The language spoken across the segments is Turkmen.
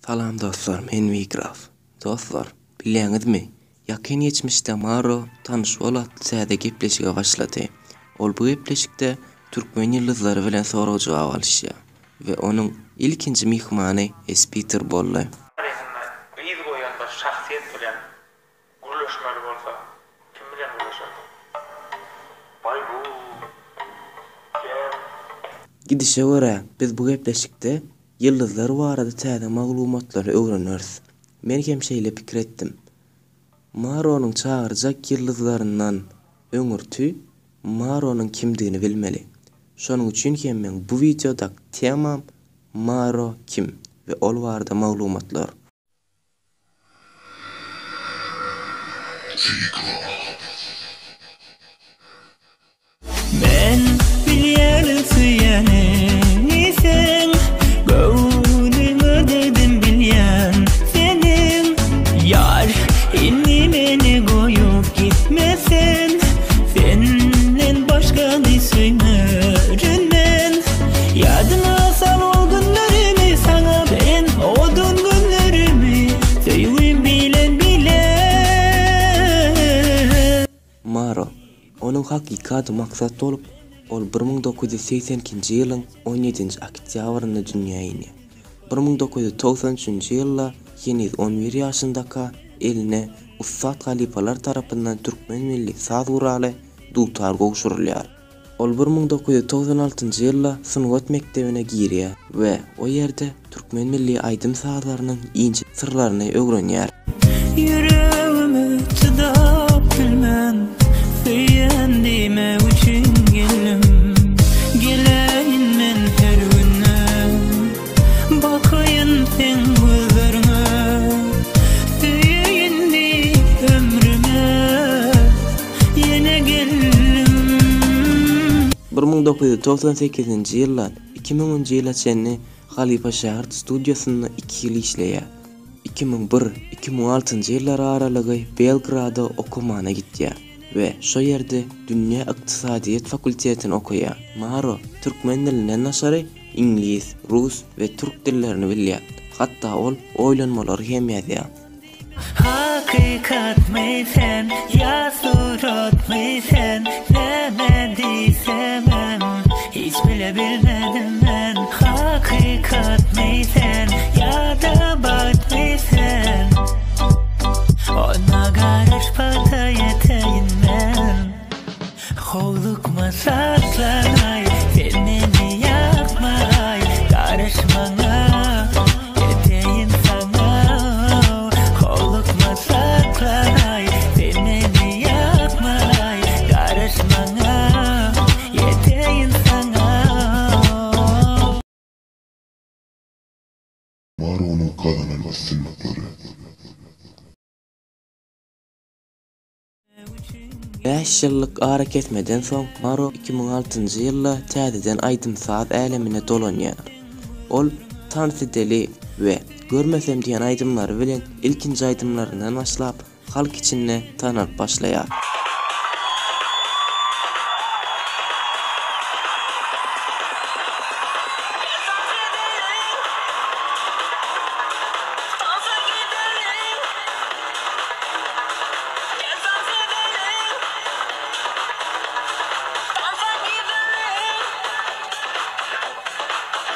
Salam dostlar men Wigraf. Dostlar, bilýäňizmi, ýakyn geçmişde Maro Tanyş bol atly täze gepleşige başlady. Ol bu gepleşikde türkmen ýyldyzlary bilen sorag-jogap alyşýar we onuň ilkinji myhmany Espiter boldy. Taryhynda yz goýan bir şahsyýet bilen Gürleşmeli bolsa kim bilen gürleşerdiň? Baý-bu, gep. Gidişe görä, biz bu gepleşikde ýyldyzlar barada täze maglumatlary öwreneris. Men hem şeýle pikir etdim. Maronyň çagyrjak ýyldyzlaryndan öňürti Maronyň kimdigini bilmeli. Şonuň üçin hem meň bu wideodak temam Maro kim we ol barada maglumatlar. Men bilýärin söýýäniňi seň Göwnüňe degdim bilýän seniň Ýar indi meni goýup gitme sen Senden başgany söýmerin men Ýadyňa sal ol günlerimi Saňa beren odun günlerimi Söýgim bilen bile. Maro. Onuň hakyky ady Maksat bolup, ol 1982-nji ýylyň on ýedinji oktýabrynda dünýä inýär. 1993-nji ýylda heniz on bir ýaşyndaka eline ussat halypalar tarapyndan türkmen milli saz guraly dutar gowşurylýar. Ol 1996-njy ýylda sungat mekdebine girýär we o ýerde türkmen milli aýdym-sazlarynyň inçe syrlaryny öwrenýär. Ýüregime çydap bilmän, söýýän diýmek üçin geldim. Geleýin men her günde, bakaýyn seň gözleriňe. Söýeýin diýip ömrüme. Ýene geldim. 1998-nji ýyldan 2000-nji ýyla çenli halypa-şägirt studiýasynda iki ýyl işleýär. 2001, 2006-njy ýyllar aralygy Belgrada okamana gitýär we şo ýerde dünýä ykdysadyýet fakultetini okaýar. Maro türkmen dilinden daşary iňlis, rus we türk dillerini bilýär. Hatda ol oýlanmalary hem ýazýar. Hakykatmy sen ýa suratmy sen Näme diýsemem hiç bile bilmedim men Hakykatmy sen ýa-da bagtmy sen Onda garaş bagta ýeteýin men Howlukma saklanaý, sen meni ýakmaý, Garaş maňa, ýeteýin saňa. Howlukma saklanaý, sen meni ýakmaý, Garaş maňa, ýeteýin saňa. Maronyň gazanan üstünlikleri. Bäş ýyllyk arakesmeden soň Maro 2006-njy ýylda täzeden aýdym-saz älemine dolanýar. Ol Tans edeli we Görmesem diýen aýdymlary bilen ilkinji aýdymlaryndan başlap halk içinde tanalyp başlaýar.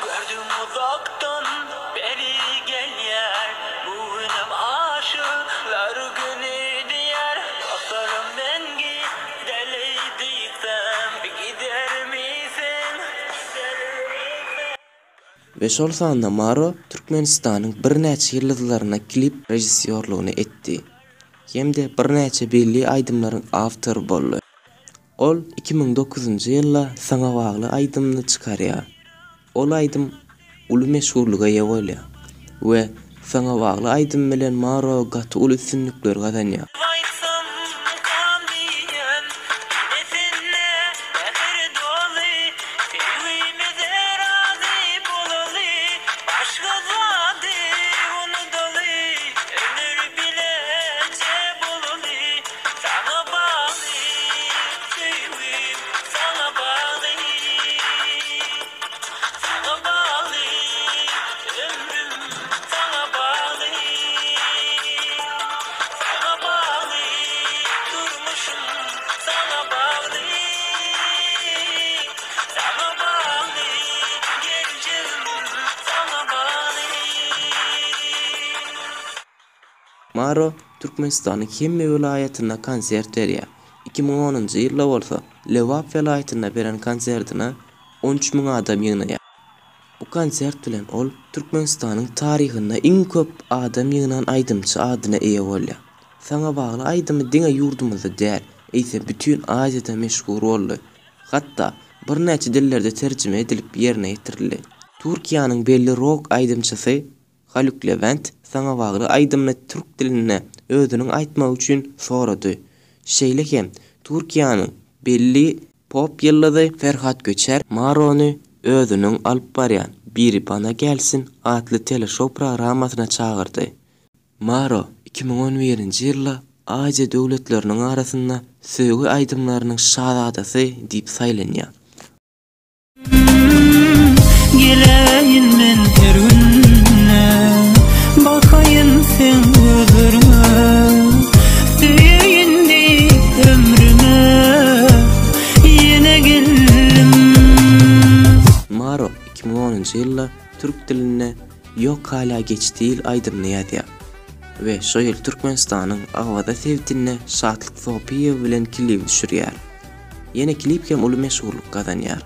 Gördüm uzakdan beri gelýär Bu günem aşyklar güni diýer Dostlarym men gideli diýsem Gidermi sen? We şol sanda Maro Türkmenistanyň birnäçe ýyldyzlaryna klip režissýorlygyny etdi hem-de birnäçe belli aýdymlaryň awtory boldy. Ol 2009-njy ýylda Saňa bagly aýdymyny çykarýar. Ol aýdym uly meşhurlyga eýe bolýar we Saňa bagly aýdym bilen Maro gaty uly üstünlikleri gazanýar. Aýtsam mukam diýen Ine sende mähir doly Söýgimize razy bolaly Başga zady unudaly Ömür bileje bolaly Saňa bagly söýgim saňa bagly Saňa bagly ömrüm saňa bagly. Maro Türkmenistanyň hemme welaýatynda konsert berýär. 2010-njy ýylda bolsa Lebap welaýatynda beren konsertine 13 müň adam ýygnaýar. Bu konsert bilen ol Türkmenistanyň taryhynda iň köp adam ýygnan aýdymçy adyna eýe bolýar. Saňa bagly aýdymy diňe ýurdumyzda däl, eýsem bütin Aziýada meşhur boldy. Hatda birnäçe dillerde terjime edilip ýerine ýetirildi. Türkiýäniň belli rok aýdymçysy Haluk Lewent Saňa bagly aýdymyny türk dilinde özüniň aýtmagy üçin sorady. Şeýle hem Türkiýäniň belli pop ýyldyzy Ferhat Göçer Marony özüniň alyp barýan Biri bana gelsin atly teleşou programmasyna çagyrdy. Maro 2011-nji ýylda Aziýa döwletleriniň arasynda söýgi aýdymlarynyň şazadasy diýip saýlanýar. Geleýin men her günde Bakaýyn seň gözleriňe Söýeýin diýip ömrüme Ýene geldim. Maro 2010-njy ýylda türk dilinde Ýok hala geç diýil aýdymyny ýazýar we şo ýyl Türkmenistanyň Awaza sebitinde Şatlyk Sopyýew bilen klip düşürýär. Ýene klip hem uly meşhurlyk gazanýar.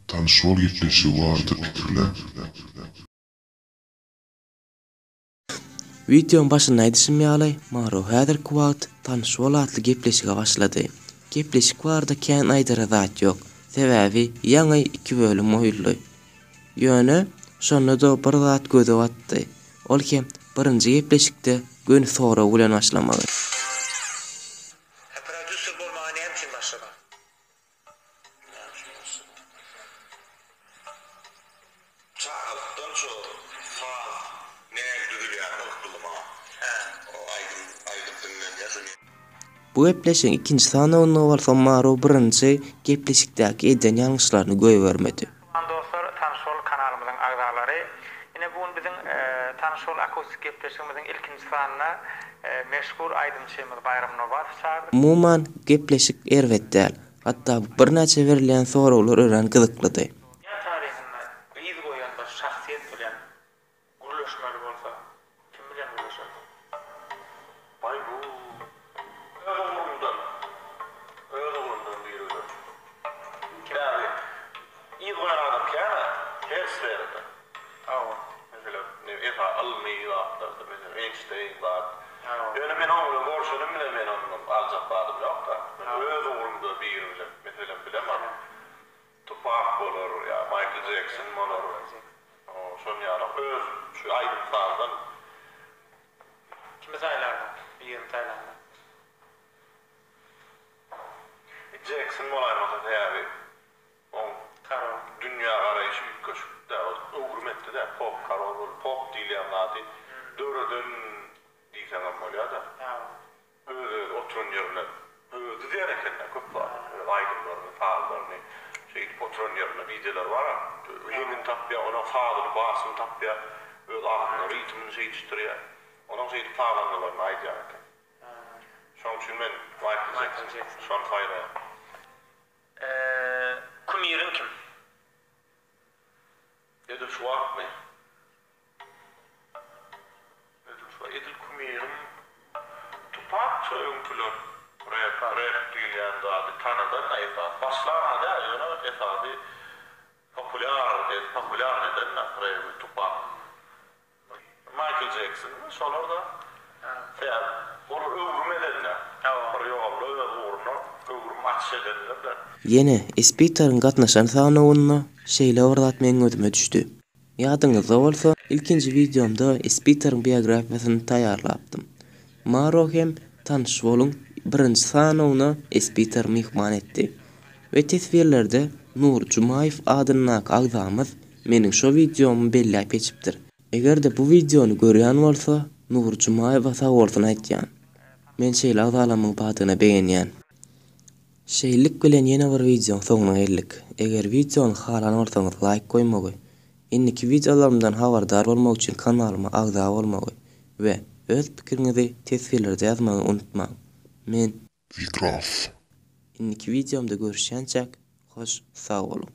Tanyş bol gepleşigi barada pikirlen. Wideoň başynda aýdyşym ýaly, Maro häzirki wagt Tanyş bol atly gepleşige başlady. Gepleşik barada kän aýdara zat ýok. Sebäbi ýaňy iki bölüm goýuldy. Ýöne, şonda-da bir zat göze batdy. Ol hem birinji gepleşikde göni sorag bilen başlamagy. Prodýuser bolmaga näme üçin başladyň? Näme üçin başladym? Çagalykdan şo saz nähili düzülýäni gyzyklydy maňa. Hä. O aýdym aýdym diňlenýär şo. Bu gepleşigiň ikinji sanawynda bolsa Maro birinji gepleşikdäki eden ýalňyşlaryny goýbermedi. Mähriban dostlar, Tanyş bol kanalymyzyň agzalary! Ine bu gün biziň Tanyş bol akustik gepleşigimiziň ilkinji sanyna meşhur aýdymçymyz Baýram Nobatow çagyrdyk. Umuman, gepleşik erbet däl. Hatda birnäçe berilýän soraglar örän gyzyklydy. Dünýä taryhynda yz goýan bir şahsyýet bilen Gürleşmeli bolsa kim bilen gürleşerdiň? Baý bu öz ugrumdan öz ugrumdan biri bilen. Sebäbi yz goýan adam kän-ä her sferada. Hawa. Meselem, esasy ylmy zatlarda, meselem, Eýnşteýn zat. Ýöne men oň bilen görşenim bilen men ondan aljak zadym ýok-da. Men öz ugrumda biri bilen, meselem, bilemok. Tupak bolar ýa Maýkl Jekson bolar. Şon ýaly öz şu aýdym-sazdan. Kimi saýlardyň birini saýlanda? Jekson bolaýmasa sebäbi oň Karol. dünýä garaýşy üýtgeşikdä ol öwrüm etdidä pop karol boldy pop diýilýän zady döreden diýseňem bolýada. Öz-özi oturan ýerinde özi düzýän eken-dä köp zady. Öz aýdymlaryny, sazlaryny şeýdip oturan ýerinde wideolary bar-a. Heňini tapýar, onuň sazyny, basyny tapýar. Öz agzynda ritmini şeýdişdirýär. Onuň şeýdip sazandalaryny aýdýan eken. Şonuň üçin men Maýkl Jekson, şony saýlaýan. Kumiriň kim? Edil şu wagtmy? Edil şu edil kumiriň Tupak şo öňküler rep rep diýilýän zady tanadan esasy başlana däl ýöne esasy populýar populýar eden rebi Tupak Maýkl Jekson şolar da sebäbi olar öwrüm edende bir ýolda öz ugruna öwrüm açyş edenler de. Ýene Espitaryň gatnaşan sanawynda şeýle bir zat meň gözüme düşdi. Ýadyňyzda bolsa, ilkinji wideomda Espitaryň biografiýasyny taýýarlapdym. Maro hem Tanyş boluň birinji sanawyna Espitary myhman etdi. We teswirlerde Nury Jumaýew adyndaky agzamyz meniň şo wideomy belläp geçipdir. Eger-de bu wideony görýän bolsa, Nury Jumaýewe sagbolsun aýtýan. Men şeýle agzalamyň badyna begenýän. Şeýlelik bilen ýene bir wideoň soňuna geldik. Eger wideony halan bolsaňyz laýk goýmagy, indiki wideolarymdan habardar bolmak üçin kanalyma agza bolmagy we öz pikiriňizi teswirlerde ýazmagy unutmaň. Men. The Graph. Indiki wideomda görüşýänçäk hoş sag boluň.